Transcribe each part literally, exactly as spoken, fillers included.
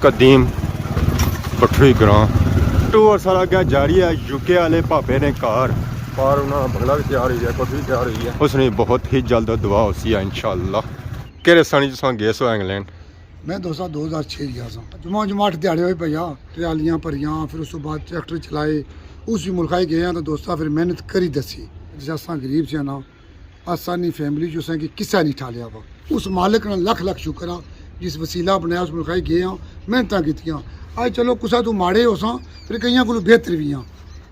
قدیم پٹھوئی گراں۔ ٹور سارا اگے جاری ہے، یو کے والے بھابے نے گھر۔ باہر انہاں بنگلہ بھی تیار ہوئی ہے، کوٹھی بھی تیار ہوئی ہے۔ اس نے بہت ہی جلد دعا ہوسی ہے انشاءاللہ۔ کہڑے سن تساں گئے سو انگلینڈ؟ میں دوستا دو ہزار چھ گیا سا۔ جمعہ جمعہ اٹھ دیہاڑے ہوئے پیا، ٹرالیاں بھریاں، پھر اس تو بعد ٹریکٹر چلائے، اس بھی ملخائی گئے ہاں تو دوستا پھر محنت کری دسی۔ جس اساں غریب سے نا، اساں نی فیملی جو اساں کی کسا نہیں ٹھالیا وا۔ اس مالک نا لکھ لکھ شکر آ، جس وسیلہ بنایا، اس ملخائی گئے ہاں، محنتاں کیتیاں۔ اج چلو کسا تو ماڑے ہو ساں، پھر کئیاں کولوں بہتر بھی ہاں۔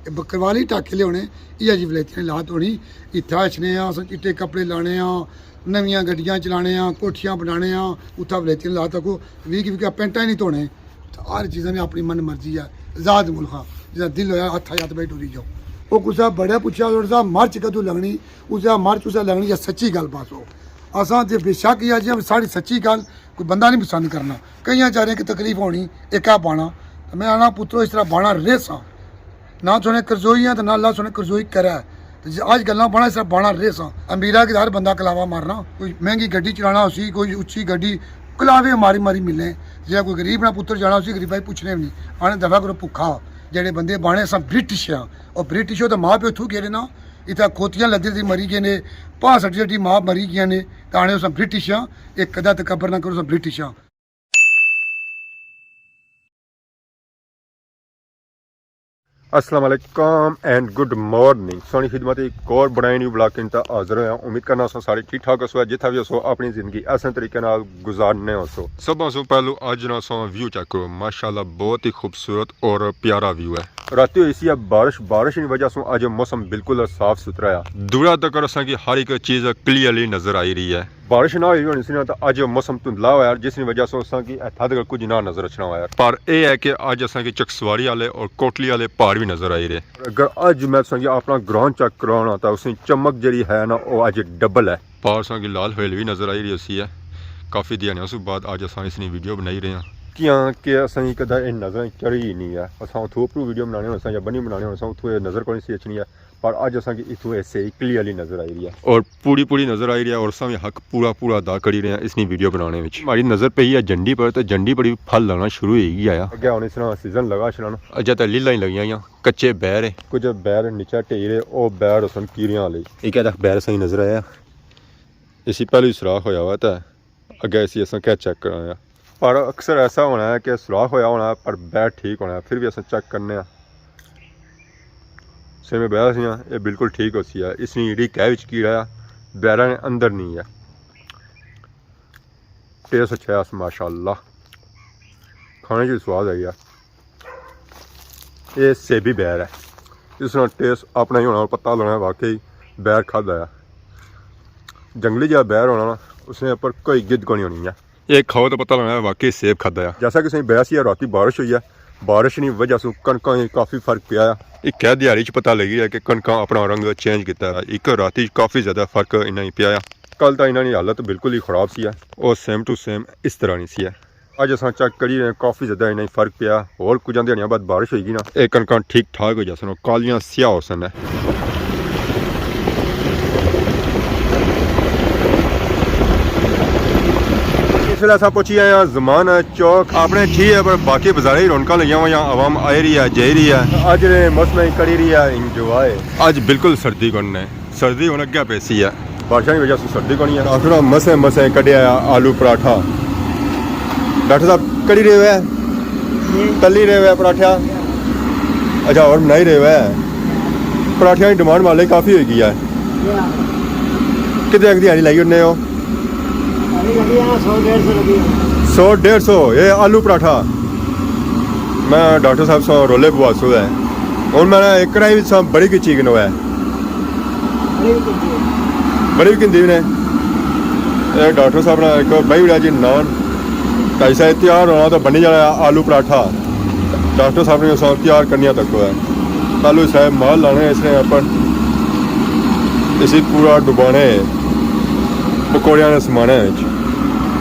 اے بکروالی ٹاکے لے ہونے، یہ جی ولایتیاں نے لات ہونی، اتھا اچھنے آں، اساں چٹے کپڑے لانے آں، نویاں گڈیاں چلانے آں، کوٹھیاں بنانے آں، اتھا ولایتیاں نے لات تکو ویک ویک پینٹاں ہی نہیں دھونے۔ تے ہر چیزاں نے اپنی من مرضی ہے، آزاد ملک ہاں، جس دا دل ہویا ہتھ آیا تے بھائی ٹری جاؤ۔ او کسا بڑے پچھیا، ڈاکٹر صاحب مرچ کدوں لگنی؟ اس دا مرچ اسے لگنی ہے سچی گل بس ہو۔ اساں تے بے شک یہ جی ساڑی سچی گل کوئی بندہ نہیں پسند کرنا۔ کئیاں چاریں کی تکلیف ہونی، اے کیا بانا؟ تے میں آنا پترو اس طرح بانا ریساں۔ نہ سونے کرزوئی ہیں تے نہ اللہ سونے کرزوئی کرے۔ تے جے اج گلاں بانا اس طرح بانا ریساں۔ امبیرا کی ہر بندہ کلاوا مارنا۔ کوئی مہنگی گڈی چلانا ہوسی، کوئی اچھی گڈی کلاوے ماری ماری ملے۔ جے کوئی غریب نا پتر جانا ہوسی، غریبا ہی پوچھنے بھی نہیں۔ آنے دفعہ کرو بھکھا۔ جیڑے بندے بانے اساں برٹش ہاں۔ او برٹش ہو تے ماں پیو تھو گئے نا۔ اتھا کھوتیاں لدے تے مری گئے نے، پاں سٹی سٹی ماں مری گئے نے، تے آنے اساں برٹش ہاں، اے کدا تکبر نہ کرو اساں برٹش ہاں۔ السلام علیکم اینڈ گڈ مارننگ۔ سونی خدمت ایک اور بنائی نیو بلاگ کن تا حاضر ہویا۔ امید کرنا اساں سارے ٹھیک ٹھاک ہسو، جتھا بھی ہسو اپنی زندگی احسن طریقے نال گزارنے ہسو۔ سب سے پہلو اج نا سو ویو چیک کرو، ماشاءاللہ بہت ہی خوبصورت اور پیارا ویو ہے۔ راتی ہوئی سی ہے بارش، بارش نی وجہ سوں اج موسم بالکل صاف ستھرا ہے۔ دورا تک اساں کی ہر ایک چیز کلیئرلی نظر آئی رہی ہے۔ بارش نہ ہوئی ہونی سی نا تاں اج موسم دھندلا ہویا، جس نی وجہ سوں اساں کی اتھا تک کچھ نہ نظر اچھنا ہویا۔ پر اے ہے کہ اج اساں کی چکسواری والے اور کوٹلی والے پہاڑ بھی نظر آئی رہے۔ اگر اج میں تساں کی اپنا گراؤنڈ چیک کرانا تاں اس نی چمک جیڑی ہے نا، او اج ڈبل ہے۔ پار اساں کی لال ہویل بھی نظر آئی رہی ہوسی ہے۔ کافی دیہاڑیاں سوں بعد اج اساں اس نی ویڈیو بنائی رہے ہاں۔ کیاں کہ اساں کی کدے اے نظراں چڑھی ہی نہیں ہے۔ اساں اتھوں اپروں ویڈیو بنانے ہونے ساں یا بنی بنانے ہونے ساں، اتھوں اے نظر کوئی نہیں سی اچھنی ہے۔ پر اج اساں کی اتھوں اے صحیح کلیئرلی نظر آئی رہی ہے۔ اور پوری پوری نظر آئی رہی ہے اور اساں بھی حق پورا پورا ادا کری رہے ہیں اس نی ویڈیو بنانے وچ۔ ہماری نظر پئی ہے جنڈی پر، تے جنڈی پر بھی پھل لانا شروع ہوئی گیا ہے۔ اگے ہن اس نا سیزن لگا شروع۔ اجے تے لیلاں ہی لگیاں ہویاں، کچے بیر ہے۔ کچھ بیر نیچے ڈھیر ہے، او بیر ہوسن کیڑیاں والے۔ ایک اے تک بیر اساں کی نظر آیا۔ اسی پہلو ہی سوراخ ہویا ہوا تھا، اگے اسی اساں کیا چیک کراں۔ پر اکثر ایسا ہونا ہے کہ سوراخ ہویا ہونا ہے، پر بیر ٹھیک ہونا ہے، پھر بھی اساں چیک کرنے ہاں۔ سویں بیر سی، اے بالکل ٹھیک ہوسی ہے۔ اس نی جیڑھی کہہ وچ کیڑا ہے، بیراں نے اندر نہیں ہے۔ ٹیسٹ اچھا ہے ماشاءاللہ، کھانے چ سواد آئی ہے۔ اے سیبی بیر ہے، اس نا ٹیسٹ اپنا ہی ہونا، پتہ لگنا واقعی بیر کھادا ہے۔ جنگلی جیہا بیر ہونا نا، اس نے اپر کوئی گد کونی ہونی ہے۔ اے کھاؤ تو پتہ لگنا واقعی سیب کھادا ہے۔ جیسا کہ تساں بیاں سی، راتی بارش ہوئی ہے، بارش نی وجہ سوں کنکاں وچ کافی فرق پیا ہے۔ اک دیہاڑی چ پتہ لگی ہے کہ کنکاں اپنا رنگ چینج کیتا ہے۔ اک راتی چ کافی زیادہ فرق انہاں وچ پیا ہے۔ کل تاں انہاں نی حالت بالکل ہی خراب سی ہے، او سیم ٹو سیم اس طرح نی سی ہے۔ اج اساں چیک کری رہے ہیں، کافی زیادہ انہاں فرق پیا۔ ہور کچھ دیہاڑیاں بعد بارش ہوئی گی نا، اے کنکاں ٹھیک ٹھاک ہو جاسن، کالیاں سیاہ ہوسن۔ اس ویلے اساں پہنچی آئے ہاں زمان چوک۔ اپنے ٹھیک ہے، پر باقی بازاریں ہی رونقاں لگیاں ہوئیاں، عوام آئی رہی ہے، جائی رہی ہے۔ اج نے موسم کری رہی ہے انجوائے۔ اج بالکل سردی کون ہے۔ سردی ہن اگے پیسی ہے۔ بارشاں نی وجہ سے سردی کونی ہے۔ ڈاکٹر صاحب مسے مسے کڈیا آلو پراٹھا۔ ڈاکٹر صاحب کڈی رہے ہوئے؟ تلی رہے ہوئے پراٹھا؟ اچھا، اور بنائی رہے ہوئے؟ پراٹھیاں کی ڈیمانڈ مالے کافی ہوئی گئی ہے۔ کتنے اک دیہاڑی لائی اڑنے ہو؟ سو ڈیڑھ سو، یہ آلو پراٹھا۔ میں ڈاکٹر صاحب سو رولے بوا سو ہے۔ ہن میں ایک کڑائی وچ سا بڑی کی چیک نو ہے۔ بڑی وی گھندی نے۔ اے ڈاکٹر صاحب نے ایک بہی اڑیا جی نان۔ تاں اسا تیار ہونا تاں بنی جانا آلو پراٹھا۔ ڈاکٹر صاحب نے اسا تیار کرنی تک ہے۔ پہلو اسا مال لانے اس نے اپر، اسی پورا ڈبانے پکوڑیاں نے سمانے وچ۔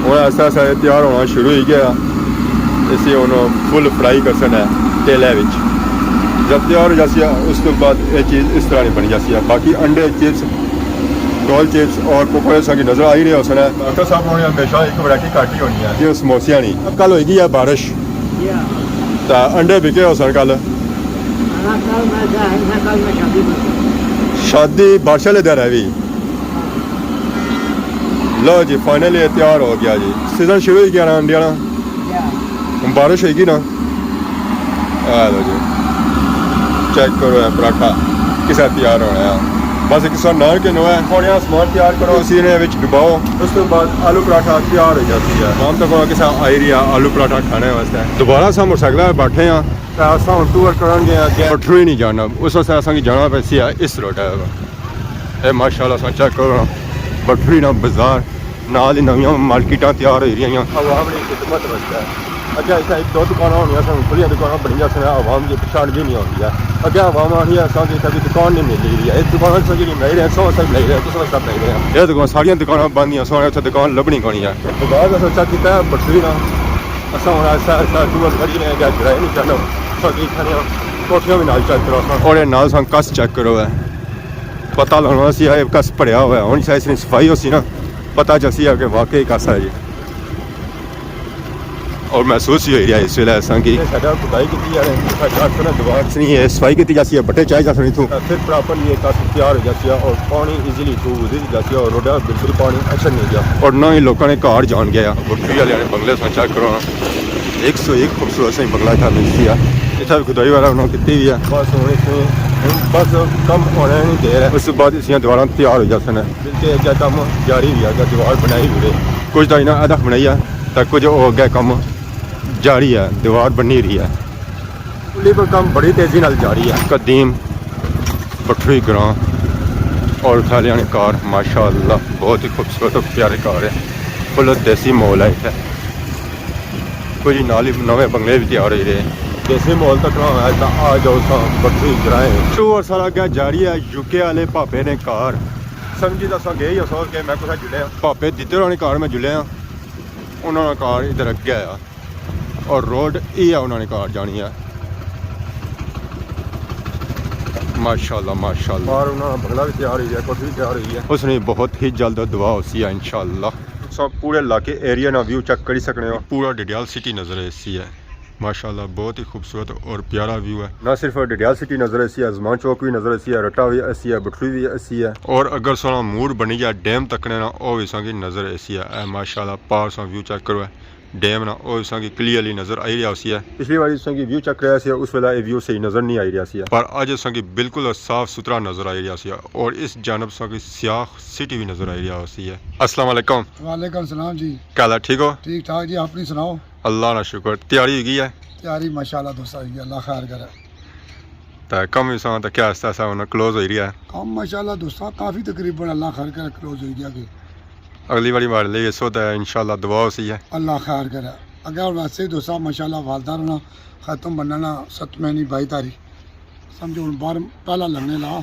ہن آہستہ آہستہ اے تیار ہونا شروع ہوئی گیا۔ اسی ہن فل فرائی کرسن ہے تیلے وچ۔ جب تیار ہو جاسی ہے، اس تو بعد اے چیز اس طرح نی بنی جاسی ہے۔ باقی انڈے چپس، گول چپس اور پکوڑے ساں کی نظر آئی رہے ہوسن ہے۔ ڈاکٹر صاحب ہونے ہمیشہ ایک ورائٹی گھٹ ہی ہونی ہے۔ جی سموسیاں نی۔ اب کل ہوئی گئی ہے بارش، تے انڈے بکے ہو سن کل؟ شادی بارشاں لے دے رہی۔ لو جی، فائنلی تیار ہو گیا جی۔ سیزن شروع ہوئی گیا نا انڈیا نا۔ بارش ہوئی گی نا۔ اے لو جی، چیک کرو اے پراٹھا کسا تیار ہونا ہے۔ بس ایک سو نان کے نو ہے۔ تھوڑا سامان تیار کرو، اسی نے وچ ڈباؤ، اس تو بعد آلو پراٹھا تیار ہو جاتی ہے۔ عوام تک کسا آئی رہی ہے آلو پراٹھا کھانے واسطے۔ دوبارہ اساں موٹر سائیکل بیٹھے ہیں تے اساں ہن ٹور کرن گے اگے۔ بٹھرو ہی نہیں جانا، اس واسطے اساں کی جانا پیا سی اس روڈ ہے۔ اے ماشاءاللہ اساں چیک کرو نا، بٹھرو نا بازار۔ نال ہی نویاں مارکیٹاں تیار ہوئی رہیاں۔ عوام نی خدمت واسطے۔ اگے اتھے ایک دو دکاناں ہونیاں سن، کھلیاں دکاناں بنیاں سن، عوام کی پچھان بھی نہیں ہوندی ہے۔ اگے عوام آنی ہے، اساں کی اتھے کوئی دکان نہیں مل رہی ہے۔ ایک دکان اساں جڑی بنائی رہے ہیں، سو اساں بنائی رہے ہیں، دوسرا اساں بنائی رہے ہیں۔ یہ دکان، ساریاں دکاناں بند ہیں، سو اتھے دکان لبنی کونی ہے۔ بعد اساں چیک کیتا ہے بٹھرو نا، اساں ہن ایسا، ایسا ٹور کری رہے ہیں کہ گرائے نہیں چاہنا۔ اساں کی اتھے کوٹھیاں بھی نال چیک کرو اساں۔ اور یہ نال سان کس چیک کرو ہے۔ پتہ لگنا سی، اے کس بھریا ہوا ہے۔ ہن شاید اس نی صفائی ہوسی نا، پتہ چلسی ہے کہ واقعی کس ہے جی۔ اور محسوس ہی ہوئی رہیا اس ویلے اساں کی۔ اے ساڈا کھدائی کیتی جا رہی ہے، ساڈا سنا دوار۔ اس نی اے صفائی کیتی جاسی ہے، بٹے چائے جاسن اتھوں۔ پھر پراپرلی اے کس تیار ہو جاسی ہے اور پانی ایزیلی اتھوں گزری جاسی ہے اور روڈا بالکل پانی اچھا نہیں گیا۔ اور نہ ہی لوکاں نے گھر جان گیا۔ بٹھرو والے نے بنگلے سا چیک کرو نا۔ ایک سو ایک خوبصورت سا بنگلہ اتھا ملسی ہے۔ اتھا بھی کھدائی وغیرہ انہاں کیتی ہوئی ہے۔ بس ہن اس نے، ہن بس کم ہونے نی دیر ہے۔ اس بعد اس دیاں دیواراں تیار ہو جاسن۔ بلکہ اگے کم جاری وی ہے، اگے دیوار بنائی وی ہے۔ کچھ تاں انہاں ادھا بنائی ہے، تاں کچھ او اگے کم جاری ہے، دیوار بنی رہی ہے۔ پلی پر کم بڑی تیزی نال جاری ہے۔ قدیم بٹھرو گراں اور اتھے آلیاں نے گھر، ماشاءاللہ، بہت ہی خوبصورت اور پیارے گھر ہے۔ فل دیسی ماحول ہے اتھے۔ کچھ نال ہی نویں بنگلے بھی تیار ہوئی رہے۔ دیسی ماحول تکنا ہویا تاں آ جاؤ اساں بٹھرو گراں۔ ٹور سارا اگے جاری ہے، یو کے والے پاپے نے گھر۔ سمجھی تاں اساں گئے ہی اساں کہ میں کتھے جلے ہاں۔ پاپے دیتے ہوراں نے گھر میں جلے ہاں، انہاں نا گھر ادھر اگے آیا۔ اور روڈ اے ہے انہاں نے گھر جانی ہے۔ ماشاءاللہ، ماشاءاللہ۔ باہر انہاں نا بنگلہ بھی تیار ہوئی ہے، کوٹھی بھی تیار ہوئی ہے۔ اس نے بہت ہی جلد دعا ہوسی ہے انشاءاللہ۔ تساں پورے علاقے ایریا نا ویو چیک کری سکنے ہو۔ پورا ڈڈیال سٹی نظر ایسی ہے۔ ماشاءاللہ، بہت ہی خوبصورت اور پیارا ویو ہے۔ نہ صرف ڈڈیال سٹی نظر ایسی ہے، زمان چوک بھی نظر ایسی ہے، رٹا بھی ایسی ہے، بٹھرو بھی ایسی ہے۔ اور اگر ساڑا موڈ بنی گیا ڈیم تکنے نا، او بھی ساں کی نظر ایسی ہے۔ اے ماشاءاللہ، پار ساں ویو چیک کرو ہے۔ ڈیم نا، او اساں کی کلیئرلی نظر آئی رہیا ہوسی ہے۔ پچھلی واری اساں کی ویو چیک کریا سی، اس ویلے اے ویو صحیح نظر نہیں آئی رہیا سی۔ پر اج اساں کی بالکل صاف ستھرا نظر آئی رہیا سی اور اس جانب اساں کی سیاہ سٹی بھی نظر آئی رہیا ہوسی ہے۔ السلام علیکم۔ وعلیکم السلام جی۔ کیا حال ہے؟ ٹھیک ہو؟ ٹھیک ٹھاک جی، اپنی سناؤ؟ اللہ نا شکر، تیاری ہوئی گئی ہے؟ تیاری ماشاءاللہ دوست ہوئی گئی، اللہ خیر کرے۔ تے کم وی ساں تے کیا آہستہ آہستہ ہن کلوز ہوئی رہیا ہے؟ کم ماشاءاللہ دوستاں کافی تقریباً اللہ خیر کرے کلوز ہوئی گیا کہ۔ اگلی واری مار لے سو تے انشاءاللہ دعا ہوسی ہے۔ اللہ خیر کرے۔ اگے ہن ویسے ہی دوستاں ماشاءاللہ والدہ ہونا ختم بننا نا ستویں نی بائی تاریخ۔ سمجھو ہن باہر پہلا لگنے لا۔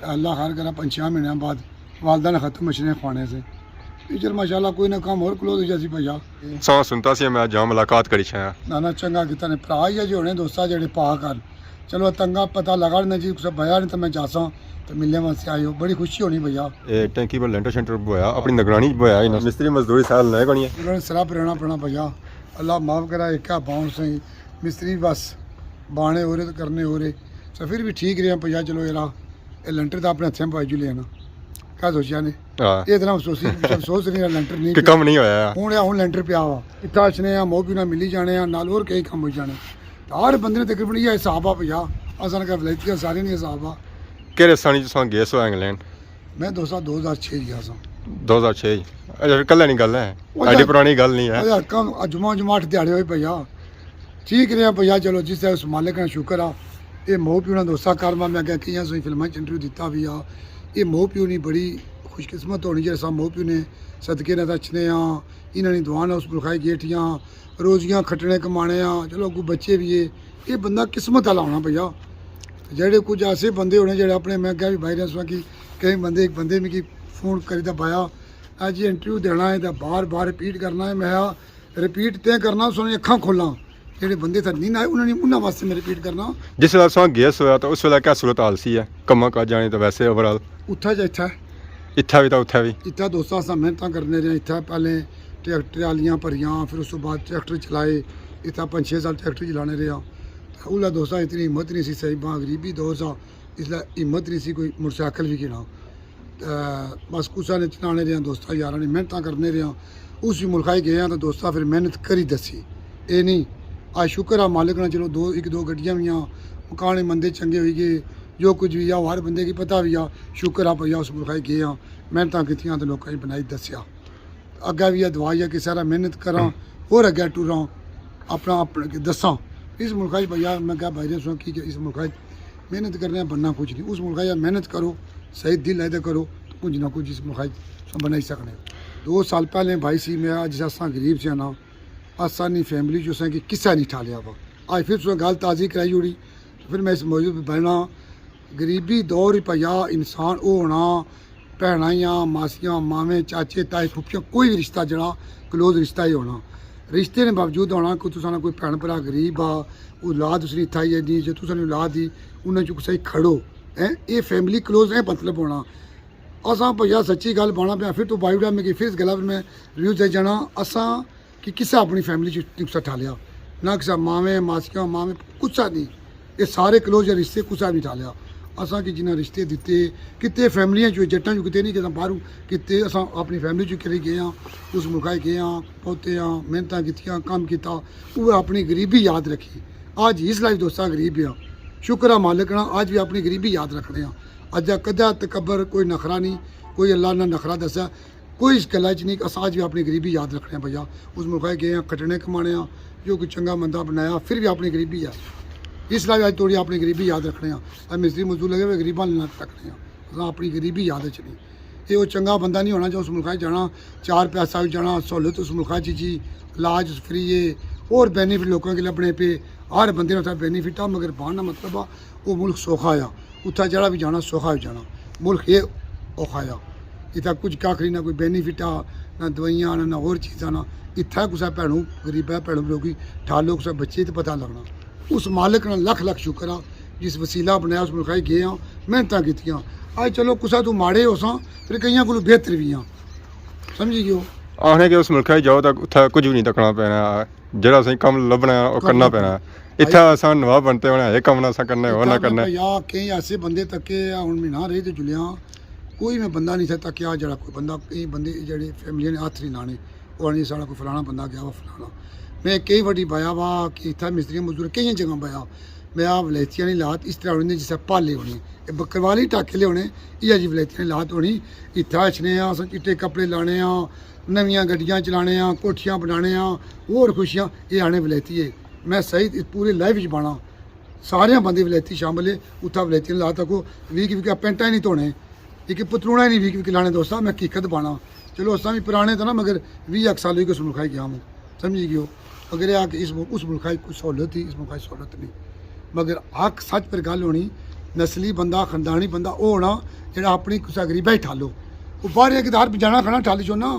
اللہ خیر کرے پنج چھے مہینے بعد والدہ نے ختم مشنے کھوانے سے۔ فیوچر ماشاءاللہ کوئی نہ کم ہور کلوز ہو جاسی بھیا۔ ساں سنتا سی میں جاں ملاقات کری چھایا۔ نہ نہ چنگا کیتا نے، بھرا ہی ہے جو ہونے دوستا جڑے پا کر۔ چلو تنگا پتہ لگا نہ جی، کسے بھیا نے تے میں جاساں تے ملنے واسطے آئے ہو، بڑی خوشی ہونی بھیا۔ اے ٹینکی پر لینٹر شینٹر بویا، اپنی نگرانی بویا، انہاں مستری مزدوری سال نئے کونی ہے۔ انہاں نے سرا پرانا پڑنا بھیا، اللہ معاف کرا، ایک کیا باؤنڈ سے مستری بس بانے ہو رہے تے کرنے ہو رہے۔ سفیر بھی ٹھیک رہے ہیں بھیا، چلو یارا، اے لینٹر دا اپنے ہتھیں پائی جو لینا۔ کیا سوچیا نے؟ ہاں۔ اے اتنا افسوسی، افسوس نہیں، لینٹر نہیں کہ پیا۔ کم نہیں ہویا۔ ہن اے ہن لینٹر پیا ہوا۔ اتھا اچھنے آں، مو پیو نال ملی جانے آں، نال ہور کئی کم ہوئی جانے۔ تے ہر بندے نے تقریباً یہ حساب آ بھیا، اساں نے کہا ولایتیاں سارے نے حساب آ۔ کیڑے سن اچ تساں گئے سو انگلینڈ؟ میں دوستا دو ہزار چھ گیا سا۔ دو ہزار چھ؟ اچھا، پھر کلے نی گل ہے، وہ ایڈی جا-، پرانی گل نہیں ہے۔ وہ جا کم جمعہ جمعہ اٹھ دیہاڑے ہوئے بھیا۔ ٹھیک رہیا بھیا، چلو جس طرح اس مالک نا شکر آ۔ اے مو پیو نا دوستا کارواں میں اگے کئیاں سوئی فلماں چ انٹرویو دیتا بھی آ۔ اے مو پیو نی بڑی خوش قسمت ہونی جیڑے سا مو پیو نے صدقے نہ اچھنے آں، انہاں نی دعا نہ اس ملخائی گیٹیاں، روزیاں کھٹنے کمانے آں، چلو اگوں بچے بھی ہے۔ اے بندہ قسمت آلا ہونا بھیا۔ جیڑے کچھ ایسے بندے ہونے جیڑے اپنے، میں کہیا بھی بھائی رہسواں کہ کئی بندے، ایک بندے مکی فون کری دا بھایا، اج یہ انٹرویو دینا ہے تے بار بار ریپیٹ کرنا ہے۔ میں کہیا ریپیٹ تے کرنا، سونے اکھاں کھولاں۔ جیڑے بندے تھا نہیں آئے، انہاں نے، انہاں واسطے میں ریپیٹ کرنا۔ جس ویلے تساں گیس ہویا تاں اس ویلے کیا صورت حال سی ہے؟ کماں کاجاں نی تے ویسے اوور آل؟ اتھا جا اتھا۔ اتھا وی تاں اتھا وی۔ اتھا دوستاں اساں محنتاں کرنے رہے، اتھا پہلے ٹریکٹر ٹرالیاں بھریاں، پھر اس تو بعد ٹریکٹر چلائے، اتھا پنج چھ سال ٹریکٹر چلانے رہے ہاں۔ تے اولا دوستاں اتنی ہمت نہیں سی، صحیح باں غریبی دور سا، اس لے ہمت نہیں سی کوئی موٹر سائیکل وی گھنا۔ تے بس کسا نے چلانے رہے ہاں، دوستاں یاراں نے محنتاں کرنے رہے ہاں۔ اس وی ملخا ہی گئے ہاں تے دوستاں پھر محنت کری دسی۔ اے نہیں، آج شکر آ مالک نے، چلو دو، ایک دو گڈیاں وی آں، مکان مندے چنگے ہوئی گئے، جو کچھ وی آ، ہر بندے کی پتہ وی آ، شکر آ بھیا اس ملخا ہی گئے ہاں، محنتاں کیتیاں تے لوکاں کی بنائی دسیا۔ اگے وی یہ دعا ہے کہ سارا محنت کراں اور اگے ٹراں، اپنا اپنے کے دساں۔ اس ملکا چ بھیا میں کہا بھائی رسوں کی کہ اس ملکا چ محنت کرنے بننا کچھ نہیں، اس ملکا چ محنت کرو، صحیح دل لے دے کرو، تو کچھ نہ کچھ اس ملکا چ بنائی سکنے۔ دو سال پہلے بھائی سی میں، اج اساں غریب سے نا، اساں نی فیملی چ اساں کی کسا نہیں ٹھالیا وا۔ اج پھر تساں گل تازی کرائی اوڑی، پھر میں اس موضوع پہ بہنا۔ غریبی دور ہی پیا انسان او ہونا، بھیناں یا ماسیاں، ماویں، چاچے، تائے، پھپھیاں، کوئی وی رشتہ جڑا کلوز رشتہ ہی ہونا۔ رشتے نے باوجود ہونا کہ تساں نا کوئی بھین بھرا غریب آ، اولاد اس نی تھائی ہے نہیں، جے تساں نی اولاد ہی، انہاں چوں کسا ہی کھڑو۔ ہیں؟ اے فیملی کلوز اے مطلب ہونا۔ اساں بھیا سچی گل بانا پیا، پھر تو بائی اڑا میں کہ پھر اس گلا پر میں ریویو دے جانا۔ اساں کہ کسا اپنی فیملی چ نقصہ ٹھالیا، نہ کسا ماویں، ماسیاں، ماویں، کسا نہیں۔ یہ سارے کلوز یا رشتے کسا نہیں ٹھالیا۔ اساں کہ جنہاں رشتے دیتے، کتے فیملیاں چوں، جٹاں چوں کتے نہیں، کہ اساں باہروں کتے، اساں اپنی فیملی چوں کری گئے ہاں، اس ملکا گئے ہاں، پہنچے ہاں، محنتاں کیتیاں، کم کیتا، وہ اپنی غریبی یاد رکھی۔ آج اس لائف دوستاں غریب ہاں، شکر ہے مالک نا، آج بھی اپنی غریبی یاد رکھنے ہاں۔ اج کدے تکبر، کوئی نخرہ نہیں، کوئی اللہ نہ نخرہ دسا، کوئی اس گلا چ نہیں کہ اساں اج بھی اپنی غریبی یاد رکھنے ہاں بھیا۔ اس ملکا گئے ہاں، کھٹنے کمانے ہاں، جو کوئی چنگا بندہ بنایا، پھر بھی اپنی غریبی ہے۔ اس لائف اج توڑی اپنی غریبی یاد رکھنے ہاں۔ اے مستری مزدور لگے ہوئے غریباں نال رکھنے ہاں۔ اساں اپنی غریبی یاد اچ نہیں۔ اے او چنگا بندہ نہیں ہونا جو اس ملکا چ جانا، چار پیسہ وی جانا، سہولت اس ملکا چ جی، علاج اس فری ہے، اور بینیفٹ لوکاں کے لبنے پہ، ہر بندے نے اتھا بینیفٹ آ، مگر بہانا مطلب آ، او ملک سوکھا آ۔ اتھا جڑا بھی جانا سوکھا ہو جانا۔ ملک اے اوکھا آ۔ اتھا کچھ کاکھ نہیں، نہ کوئی بینیفٹ آ، نہ دوائیاں، نہ، نہ ہور چیزاں نہ۔ اتھا کسا بھینو غریبہ، بھینو لوگی ٹھالو، کسا بچے تے پتہ لگنا۔ اس مالک نا لکھ لکھ شکر آ، جس وسیلہ بنایا، اس ملکا گئے ہاں، محنتاں کیتیاں۔ اج چلو کسا تو ماڑے ہوساں، پھر کئیاں کولوں بہتر وی ہاں۔ سمجھی گیو؟ آخنے کہ اس ملکا جاؤ تاں اتھا کچھ وی نہیں تکنا پینا۔ جیڑا سہی کم لبھنا ہے، او کرنا پینا۔ اتھا اساں نواب بنتے ہونے، اے کم نہ اساں کرنے، او نہ کرنے۔ یا کئی ایسے بندے تکے آ، ہن مہینہ رہی تے جلیاں، کوئی میں بندہ نہیں تھا تکیا، جیڑا کوئی بندہ، کئی بندے جیڑے فیملی نے ہاتھ نہیں لانے، او آنے ساڑا کوئی فلانا بندہ گیا وا فلانا۔ میں کئی واری بایا وا کہ اتھا مستری مزدور کئی جگہ بایا، میں آ ولائتیاں نہیں لات اس طرح ہونے جسے پالے ہونے، اے بکروالی ٹاکے لے ہونے، یہ جی ولائتیاں نہیں لات ہونی، اتھا اچھنے آ، اساں چٹے کپڑے لانے آ، نویاں گڈیاں چلانے آں، کوٹھیاں بنانے آں، ہور خوشیاں، اے آنے ولائتی ہے۔ میں سعید اس پورے لائف وچ بانا، سارے بندے ولائتی شامل ہے، اتھا ولائتی نے لا تکو، ویک ویک پینٹاں ہی نہیں دھونے، ایک پتلونا ہی نہیں ویک ویک لانے دوستا، میں حقیقت بانا۔ چلو اساں بھی پرانے تھا نا، مگر ویہ ایک سال ہوئی گئے اس ملکا ہی گیا ہوں، سمجھی گیو؟ اگر یہ آ کہ اس مل-، اس ملکا ہی کوئی سہولت تھی، اس ملکا ہی سہولت نہیں۔ مگر حق سچ پر گل ہونی، نسلی بندہ، خاندانی بندہ، او ہونا جڑا اپنی کسا غریبا ہی ٹھالو۔ او باہر ایک دار جانا کھانا ٹھالی چھوڑنا۔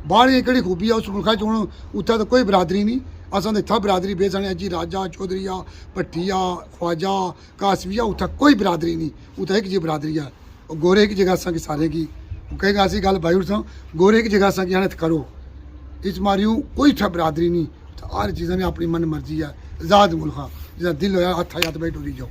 باہر یہ کہڑی خوبی ہے اس ملکا چ؟ ہن اتھا تو کوئی برادری نہیں، اساں تے اتھا برادری بے سانے اجی راجہ، چودھری آ، بھٹی آ، خواجہ، کاسوی آ، اتھا کوئی برادری نہیں، اتھا ایک جی برادری ہے۔ او گورے ایک جگہ اساں کی سارے کی، کئی ایسی گل بھائی اٹھساں، گورے ایک جگہ اساں کی آنے کرو۔ اس ماریوں کوئی اتھا برادری نہیں، اتھا ہر چیزاں نے اپنی من مرضی ہے، آزاد ملک ہاں، جس دل ہویا ہاتھ آیا تو بھائی ٹری جاؤ۔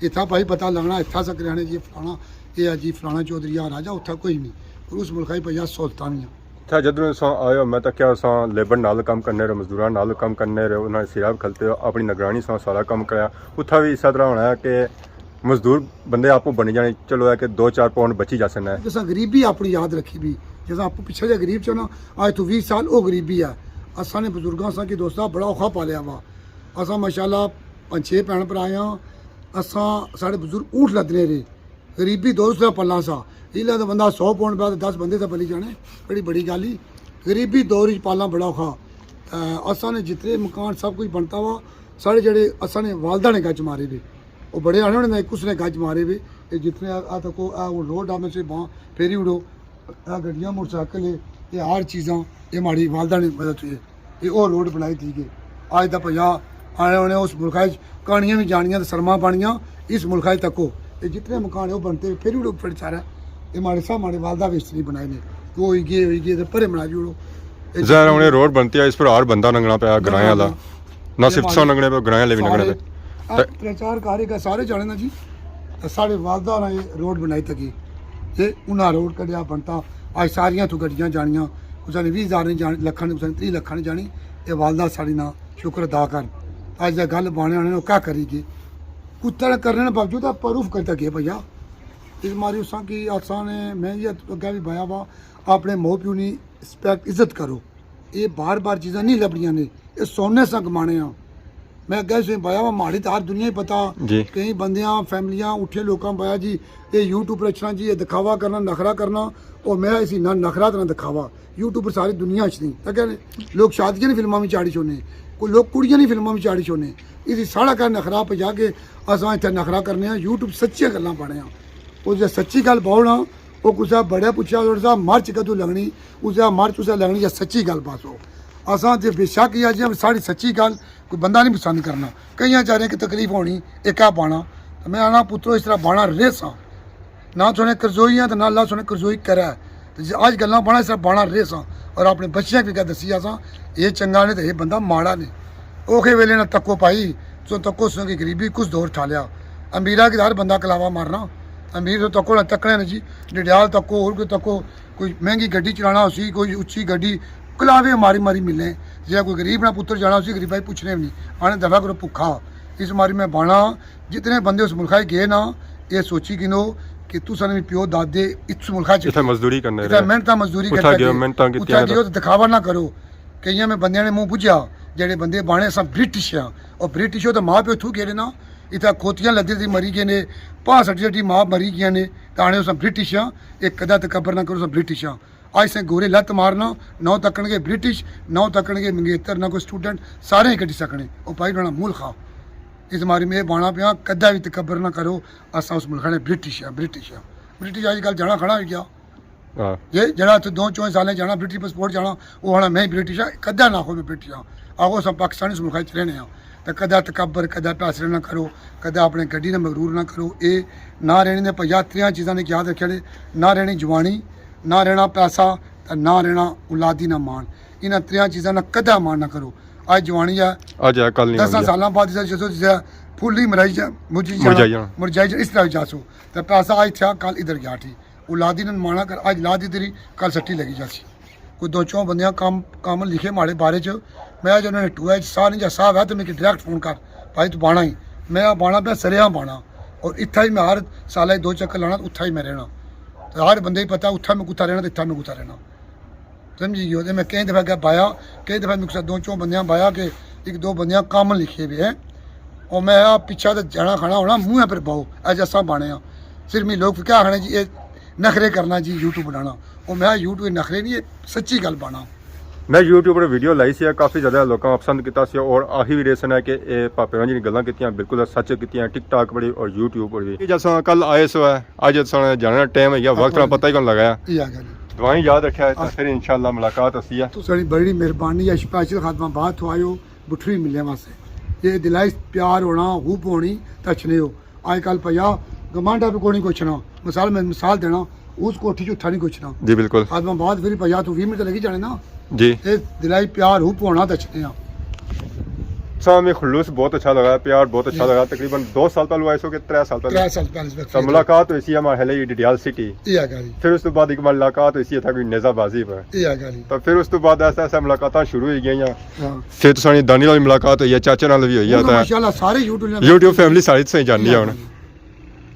اتھا بھائی پتہ لگنا، اتھا سا کریانے جی فلانا، اے ہے جی فلانا چودھری آ راجہ، اتھا کوئی نہیں۔ اور اس ملک ہی بھیا سہولتاں نہیں ہیں۔ اتھا جدوں اساں آئے ہو، میں تکیا اساں لیبر نال کم کرنے رہے، مزدوراں نال کم کرنے رہے، انہاں نے سیراب کھلتے ہو، اپنی نگرانی ساں سارا کم کریا۔ اتھا بھی اس طرح ہونا ہے کہ مزدور بندے آپوں بنی جانے، چلو ہے کہ دو چار پاؤنڈ بچی جاسن ہے۔ اساں غریبی اپنی یاد رکھی بھی، جیسا آپوں پچھلے جا غریب چ نا، آج تو ویہہ سال او غریبی ہے۔ اساں نے بزرگاں ساں کہ دوستا بڑا اوکھا پالیا وا۔ اساں ماشاءاللہ پنج چھ بھین بھرا آں، اساں، ساڑے بزرگ اونٹ لدنے رہے۔ غریبی دور اس طرح پلنا سا۔ ایلا تو بندہ سو پاؤنڈ پیا تو دس بندے تے پلی جانے، بڑی بڑی گل ہی۔ غریبی دور وچ پالنا بڑا اوکھا۔ تے اساں نے جتنے مکان سب کچھ بنتا وا، ساڑے جڑے اساں نے والدہ نے گج مارے وے۔ او بڑے آنے ہونے نے کس نے گج مارے وے۔ اے جتنے آ، آ تکو، آ ہن روڈ آ میں سے باں پھیری اڑو۔ آ گڈیاں موٹر سائیکل ہے، اے ہر چیزاں، اے ماڑی والدہ نے مدد ہوئی ہے۔ اے او روڈ بنائی تھی گئے۔ اج دا پنجاہ آنے ہونے اس ملکا وچ کہانیاں وی جانیاں تے سرما بانیاں اس ملکا وچ تکو۔ اے جتنے مکان ہے او بنتے پھر وی لوگ پھر سارا۔ اے ماڑے سب ماڑے والدہ وی اس طرح بنائے نے۔ او ہوئی گئے، ہوئی گئے تے پرے بنا جوڑو۔ اے ظاہر ہے ہن اے روڈ بنتی ہے، اس پر ہر بندہ لنگنا پیا، گرائیں والا۔ نہ صرف تساں لنگنے پے، گرائیں آلے وی لنگنے پے۔ اے ترے چار گھر ہیگا، سارے جانے نا جی۔ اے ساڑے والدہ نے اے روڈ بنائی تکی۔ اے انہاں روڈ کڈیا بنتا۔ اج ساریاں تو گڈیاں جانیاں، کسے نے ویہہ ہزار نی جانی، لکھاں نی، کسے نے تریہہ لکھاں نی جانی۔ اے والدہ ساڑی نا شکر ادا کر۔ اج دے گل بانے آنے نے او کیا کری گئے؟ اتنا کرنے نے باوجود اے پروف کرتا گئے بھیا۔ اس ماری اساں کی آسان ہے، میں یہ اگے بھی بایا وا، اپنے ماؤ پیو نی رسپیکٹ، عزت کرو۔ یہ بار بار چیزاں نہیں لبنیاں نے، یہ سونے ساں کمانے ہاں۔ میں اگے سے بایا وا، ماڑی تو ہر دنیا ہی پتا، جی۔ کئی بندیاں، فیملیاں، اٹھے لوکاں بایا جی، یہ یوٹیوب پر اچھنا جی، یہ دکھاوا کرنا، نخرا کرنا، اور میں اسی نہ نخرا تے نہ دکھاوا۔ یوٹیوب پر ساری دنیا اچھنی، تاکہ لوگ شادیاں نی فلماں وچ چاڑی چھوڑنے، کوئی لوگ کڑیاں نی فلماں وچ چاڑی چھوڑنے۔ اسی ساڑا کہہ نخرا پہ جا کے اساں اتھے نخرا کرنے ہاں، یوٹیوب سچیاں گلاں پانے ہاں۔ اس جے سچی گل باؤ نا، او کسے بڑے پچھیا، "ڈاکٹر صاحب، مرچ کدوں لگنی؟" اس جے مرچ اسے لگنی یا سچی گل بس ہو۔ اساں تے بے شک ہی آ جی، ساڑی سچی گل کوئی بندہ نہیں پسند کرنا۔ کئیاں چاریں کی تکلیف ہونی، اے کیا بانا؟ تے میں آنا، "پترو، اس طرح بانا ریساں۔ نہ تساں نے کرزوئی ہے تے نہ اللہ تساں نے کرزوئی کرے۔ تے جے اج گلاں بانا اس طرح بانا ریساں اور اپنے بچیاں کی کیا دسی آساں، یہ چنگا نہیں تے یہ بندہ ماڑا نہیں۔" اوکھے ویلے نہ تکو پائی، تساں تکو تساں کی غریبی کس دور ٹھالیا۔ امیرا کی ہر بندہ کلاوا مارنا۔ امیر تو تکو نہ تکنے نے جی، ڈڈیال تکو، اور کوئی تکو، کوئی مہنگی گڈی چلانا اسی، کوئی اچھی گڈی، کلاوے ماری ماری ملنے۔ جیڑا کوئی غریب نہ پتر جانا اسی، غریبا ہی پوچھنے بھی نہیں۔ آنے دفعہ کرو بھکھا۔ اس ماری میں بانا، جتنے بندے اس ملخا گئے نا، یہ سوچی گنو کہ تساں نے پیو دادے اس ملخا چ اتھا مزدوری کرنے اتھا رہے۔ محنت مزدوری اتھا کرتا گئے، گئے۔ محنتاں کیتیاں اتھا گئے تے دکھاوا نہ کرو۔ کئیاں میں بندیاں نے منہ بجھیا، جیڑے بندے بانے اساں برٹش ہاں، اور برٹش ہو تے ماں پیو تھو گئے نا، اتھا کھوتیاں لدے تے مری گئے نے، پاں سٹی سٹی ماں مری گئے نے، تے آنے اساں برٹش ہاں، ایک کدا تکبر نہ کرو اساں برٹش ہاں۔ اج سے گورے لت مارنا، نہ او تکن گے برٹش، نہ او تکن گے منگیتر، نہ کوئی سٹوڈنٹ، سارے ہی کڈی سکنے۔ او بھائی انہاں نا ملخا۔ اس ماری میں بانا پیا، کدا بھی تکبر نہ کرو، اساں اس ملخا نے برٹش ہاں، برٹش ہاں۔ برٹش اج کل جانا کھڑا ہوئی گیا۔ ہاں۔ جے جڑا اتھے دو چوئیں سالیں جانا، برٹش پاسپورٹ جانا، او آنا میں برٹش ہاں، کدا نہ آخو میں برٹش ہاں۔ آخو اساں پاکستانی اس ملخا چ رہنے ہاں۔ تے کدا تکبر، کدا پیسے نہ کرو، کدا اپنے گڈی نہ مغرور نہ کرو۔ اے نہ رہنی نے پیا تریاں چیزاں نے یاد رکھیا نے، نہ رہنی جوانی، نہ رہنا پیسہ، تے نہ رہنا اولادی نہ مان۔ انہاں تریاں چیزاں نہ کدا مان نہ کرو۔ اج جوانی ہے، اج ہے، کل نہیں دساں ہوندی ہے۔ سالاں بعد جسے جسو جسے پھول نہیں مرائی جا، مرجی مرجائی جانا، جانا۔ مرجائی جانا، اس طرح جاسو۔ تے پیسہ اج تھیا، کل ادھر گیا ٹھی۔ اولادی نہ مانا کر، اج لادی تیری، کل سٹی لگی جاسی۔ کوئی دو چوں بندیاں کام، کام لکھے ماڑے بارے چ، میں جو انہوں نے ٹویا چ ساہ نہیں جا، ساہ ہے تو میں ڈائریکٹ فون کر، بھائی تو بانا ہی۔ میں بانا پیا سریاں بانا، اور اتھا ہی میں ہر سالہ دو چکر لانا، اتھا ہی میں رہنا۔ تے ہر بندے ہی پتہ اتھا میں کتھا رہنا تے اتھا میں کتھا رہنا۔ سمجھی گیو؟ تے میں کئی دفعہ گیا بایا، کئی دفعہ میں کسے دو چوں بندیاں بایا کہ ایک دو بندیاں کام لکھے ہوئے ہیں۔ اور میں آ پچھا تے جانا کھانا ہونا، منہ پر باؤ، اج اساں بانے ہاں۔ صرف میں لوگ کیا آخنا جی، اے نخرے کرنا جی، یوٹیوب بنانا۔ اور میں یوٹیوب نخرے نہیں، اے سچی گل بانا۔ میں یوٹیوب پر ویڈیو لائی سی، کافی زیادہ لوکاں پسند کیتا سی، اور آخی ویڈیو سنا کہ اے پاپے ہوراں جی گلاں کیتیاں، بالکل سچ کیتیاں، ٹک ٹاک پر بھی اور یوٹیوب پر بھی۔ اے جیسا کل آئے سو ہے، اج اساں جانا ٹائم ہے یا وقت نہ پتہ ہی کون لگایا۔ یہ آ گیا جی۔ دعائیں یاد رکھیا ہے، تے پھر انشاءاللہ ملاقات ہوسی ہے۔ تساڑی بڑی مہربانی ہے، اسپیشل خادم آباد تو آیو، بٹھری ملنے واسطے۔ یہ دلائی پیار ہونا، ہوپ ہونی، تے اچھنے ہو۔ آج کل پیا گمانڈا پہ کوئی نہیں کچھ نہ۔ مثال، میں مثال دینا، اس کوٹھی چ اتھا نہیں کچھ نہ۔ جی بالکل۔ خادم آباد پھر پیا تو ویہہ منٹ لگی جانے نا۔ جی۔ یہ دلائی پیار ہوپ ہونا تے اچھنے ہاں۔ سامنے خلوص بہت اچھا لگا، پیار بہت اچھا جی۔ لگا۔ تقریباً دو سال پہلو آئے سو کہ ترے سال پہلو؟ ترے سال پہلے۔ تو ملاقات ہوئی سی ہمارے ہلے ڈڈیال سٹی۔ یہ آ گیا جی۔ پھر اس تو بعد ایک ملاقات ہوئی سی اتھا کوئی نیزہ بازی پر۔ یہ آ گیا جی۔ تو پھر اس تو بعد ایسا ایسا ملاقاتاں شروع ہوئی گئیاں۔ ہاں۔ پھر تساں نی دانی نال ملاقات ہوئی ہے، چاچے نال بھی ہوئی ہے، ہن تے ماشاءاللہ سارے یوٹیوب نے یوٹیوب فیملی ساری تساں جاننی ہے ہن۔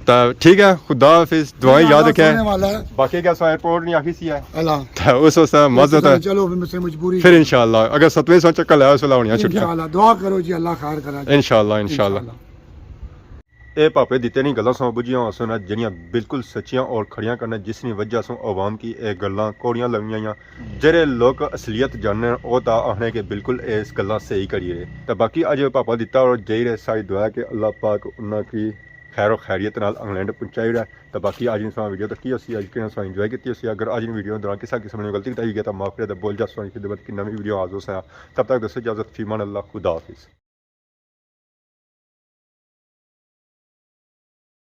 تے ٹھیک ہے، خدا حافظ، دعائیں یاد رکھیں۔ سننے والا ہے۔ باقی کیا سو ایئرپورٹ نہیں آخی سی ہے۔ اللہ۔ تے اس واسطے معذرت ہے۔ چلو، پھر مجھ سے مجبوری۔ پھر انشاءاللہ اگر ستویں سو چکر لایا، اس ویلے ہونیاں چھٹیاں۔ انشاءاللہ، دعا کرو جی، اللہ خیر کرے۔ انشاءاللہ، انشاءاللہ۔ انشاءاللہ۔ اے پاپے دیتے نی گلاں سو بجیاں ہوسن، جڑیاں بالکل سچیاں اور کھڑیاں کرنے، جس نی وجہ سوں عوام کی اے گلاں کوڑیاں لگیاں یا جڑے لوگ اصلیت جاننے او تا آخنے کہ بالکل اے اس گلاں صحیح کری رہے۔ تے باقی اج پاپا دیتا اور جائی رہے، ساری دعا ہے کہ اللہ پاک انہاں کی خیر و خیریت نال انگلینڈ پہنچائی رہے۔ تے باقی اج نی ساں ویڈیو تک کی ہوسی، اج کی ساں انجوائے کیتی ہوسی۔ اگر اج نی ویڈیو دوران کسا قسم نی غلطی کوتاہی ہوئی گئی تے معاف کرے تے بول جا، ساں خدمت کی نویں ویڈیو حاضر ہوساں۔ تب تک دوستو اجازت، فی امان اللہ، خدا حافظ۔